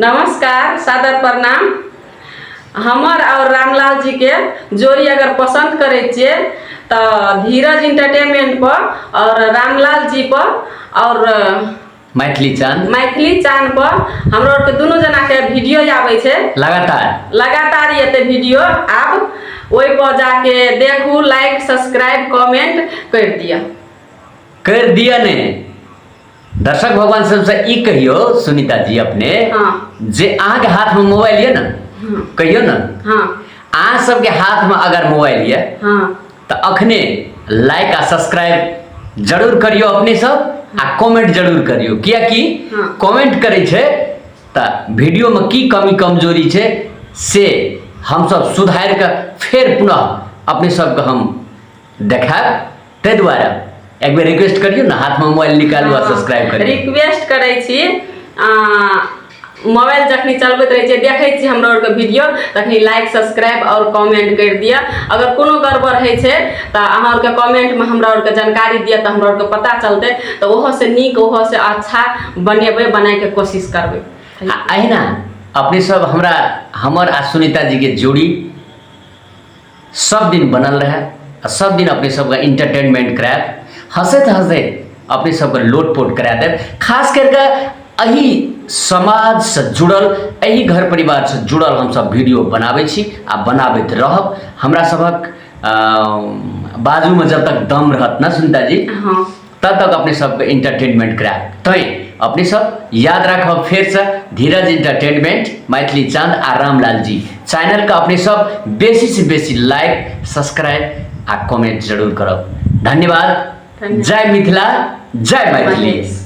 नमस्कार, सादर प्रणाम। हमर और रामलाल जी के जोड़ी अगर पसंद करै छियै तऽ धीरज इंटरटेनमेंट पर और रामलाल जी पर और मैथिली चांद, मैथिली चांद पर हमरो आरके दुनू जना के वीडियो आबै छै लगातार। लगातार एते वीडियो आब ओहि पर जाके देखू, लाइक सब्सक्राइब कमेंट कर दिअ। कर दिया ने। दर्शक भगवान सबसे ई कहियो सुनीता जी अपने जे अहाँके हाथ में मोबाइल ये ना, कहियो ना, अहाँ सबके हाथ में अगर मोबाइल ये तऽ अखने लाइक आ सब्सक्राइब जरूर करियो अपने सब आ कमेंट जरूर करियो, कियाकि कमेंट करै छै तऽ वीडियो में की कमी कमजोरी छै से हमसब सुधारि कऽ फेर पुनः अपने सबके हम देखायब। ताहि दुआरे एक बेर रिक्वेस्ट करियौ ने, हाथमे मोबाइल निकालू आ सब्सक्राइब करियौ। रिक्वेस्ट करै छी, मोबाइल जखनी चलबैत रहै छियै, देखै छी हमरा आरके वीडियो, तखनी लाइक सब्सक्राइब आओर कमेंट करि दिअ। अगर कोनो गड़बड़ होइ छै तऽ अहाँ आरके कमेंटमे हमरा आरके जानकारी दिअ, तऽ हमरा आरके पता चलतै, तऽ ओहोसँ नीक ओहोसँ अच्छा बनेबै, बनायके कोशिश करबै। आ अहिना अपने सब हमरा हमर आ सुनीता जीके जोड़ी सब दिन बनल रहे आ सब दिन अपने सबके इंटरटेनमेंट करायब, हंसैत हंसैत अपने सबके लोटपोट करा देब। खास करके एहि समाजसँ जुड़ल, एहि घर परिवारसँ जुड़ल हमसब वीडियो बनाबै छी आ बनाबैत रहब। हमरा सभक बाजूमे जब तक दम रहत ना सुनीता जी, तब तक अपने सबके इंटरटेनमेंट करायब। तैँ अपने सब याद राखब फेरसँ धीरज इंटरटेनमेंट, मैथिली चांद आ रामलाल जी चैनलके अपने सब बेसी से बेसी लाइक सब्सक्राइब आ कमेंट जरूर करब। धन्यवाद। धन्यवाद। जय मिथिला, जय मैथिली। महेश।